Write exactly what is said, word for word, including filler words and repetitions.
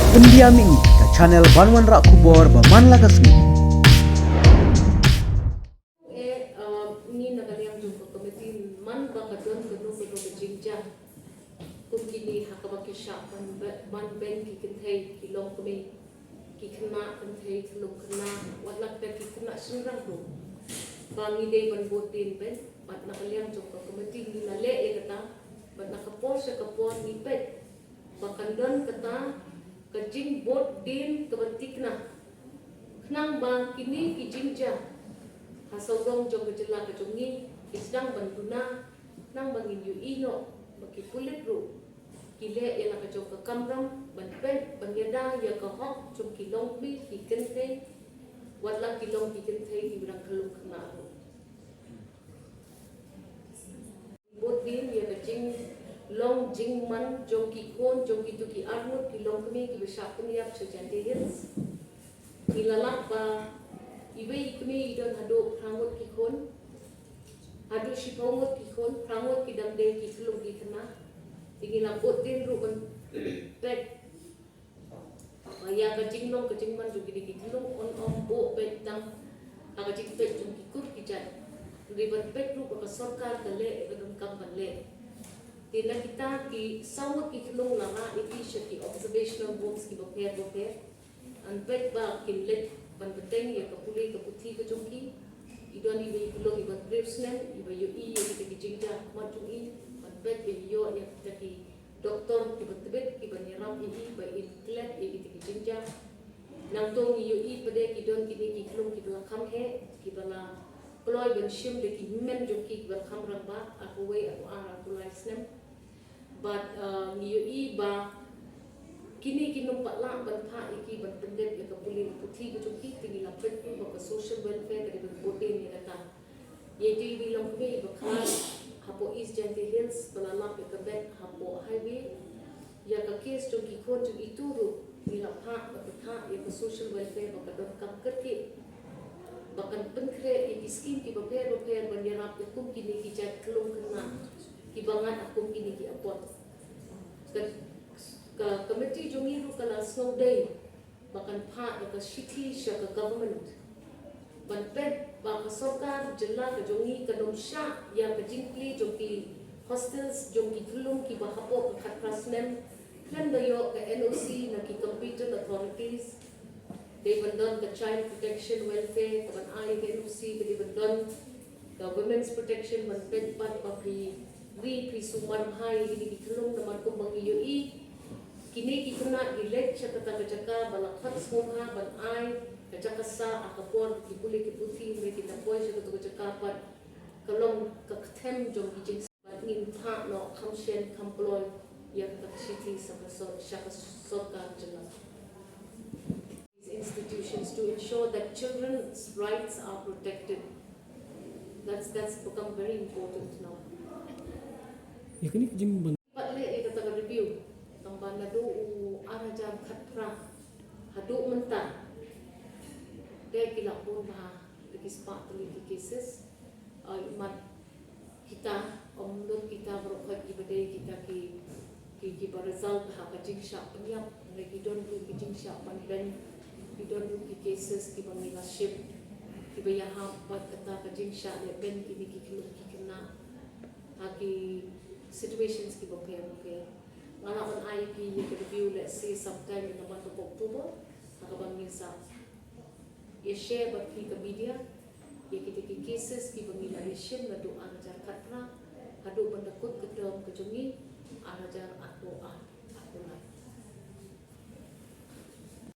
Pyndiam ïa ngi ka channel ban wanrah khubor ba man la ka sngi. Eh, uh, ngi na ka liang jong ka committee man ba ka don ka don ka don ka jingjia. Kum kine ha kaba ki shah ban be-, ban beiñ ki kynthei ki longkmie, ki khynnah kynthei, ki longkhynnah, wat la ki khynnah shynrang ruh. Ba ngi dei ban bud dien beiñ, bad na ka liang jong ka committee ngi la leh ïa kata, bad na ka por sha ka por ngi peit ba kan don kata ka jingbud dien kaba thikna. Khnang ba kine ki jingjia ha sawdong jong ka jylla ka jong ngi ki sdang ban duna, khnang ba ngin ïohi noh ba ki pulit ruh ki leh ïa la ka jong ka kamram ban peit ban ïada ïa ka hok jong ki longkmie ki kynthei, wat la ki long ki kynthei kiba dang khyllung khynnah ruh. Bud dien ïa ka jinglong jingman jong ki khun jong kito ki arngut ki longkmie kiba shah pynïap sha Jaintia Hills. Ngi la lap ba iwei i kmie i don haduh phra ngut ki khun, haduh shiphew ngut ki khun, phra ngut ki dang dei ki khyllung ki khynnah. Te ngi la bud dien ruh ban peit ba ïa ka jinglong ka jingman jong kine ki khyllung, ym, ym buh beit tang ha ka jingpeit jong ki kur ki jait, hynrei ban peit ruh ba ka sorkar ka leh ïa ka donkam ban leh. Te na kita ki saw ngut ki khyllung la rah ïa ki sha ki observational homes kiba pher ba pher. Ngan peit ba kin leit ban bteng ïa ka pule ka puthi ka jong ki. I don iba i khyllung iba hynriew snem iba ïohi ïa kita ki jingjia ha khmat jong i, ban peit ba i ïoh ïa kita ki doktor kiba tbit kiban ïarap ïa i ba in klet ïa kita ki jingjia. Nangta ngi ïohi pat de ki don kine ki khyllung kiba la kham heh, kiba la kloi ban shim da ki hynmen jong ki kiba la kham rangbah, arphew wei, arphew ar, arphew lai snem. Bad, uh, ngi ïohi ba kine kin ym pat lah ban phah ïa ki ban pyndep ïa ka pule ka puthi ka jong ki, te ngi la peit ruh ba ka social welfare ka dei ban bud dien ïa kata. Ïa ito iba i longkmie iba khlad hapoh East Jaintia Hills ba la lap ïa ka bed hapoh highway, ïa ka case jong ki khun jong ito ruh ngi la phah bad pynthah ïa ka social welfare ba ka donkam kyrkieh, ba kan pynkhreh ïa ki skim kiba pher ba pher ban ïarap ïa kum kine ki jait khyllung khynnah kiba ngat ha kum kine ki apot. Ka, ka committee jong ngi ruh ka la sngewdei ba kan phah ïa ka shithi sha ka government ban peit ba ka sorkar jylla ka jong ngi kan ym shah ïa ka jingplie jong ki hostels jong ki khyllung kiba hapoh ka khatphra snem khlem da ïoh ka N O C na ki competent authorities. Dei ban don ka child protection welfare, ka ban ai ka N O C, ka dei ban don ka women's protection ban peit pat ba phi ri phi sumar bha ïa kine ki khyllung, namar kumba ngi ïohi kine ki khynnah ki leit sha kata ka jaka ba la khot sngewbha ban ai ka jaka sah ha ka por ki pule ki puthi, hynrei ki da poi sha kata ka jaka pat ka long ka kthem jong ki jing Bad ngin phah noh kham shen kham kloi ïa ka shithi sha ka sor-, sha ka sorkar jylla. These institutions to ensure that children's rights are protected. That's, that's become very important now. Ïa kane ka jingban- Pat leh ïa kata ka review tang ba naduh u ar hajar khatphra haduh mynta, te ki la bun bha da ki spah tylli ki cases. Ai mat kita, ym lut kita baroh khoit kiba dei kita ki, ki, kiba result ha ka jingshah pynïap, hynrei ki don ruh ki jingshah pynbeiñ, ki don ruh ki cases kiba ngi la shim, kiba ïahap bad kata ka jingshah leh beiñ kine ki khyllung ki khynnah ha ki situations kiba pher bapher. Nga lah ban ai ïa phi ïa ka review, let's say, sometime in the month of October, ha kaba ngin sa ïa share bad phi ka media ïa kita ki cases kiba ngi la ïa shim naduh ar hajar khatphra haduh ban da kut ka term ka jong ngi ar hajar arphew ar, arphew lai.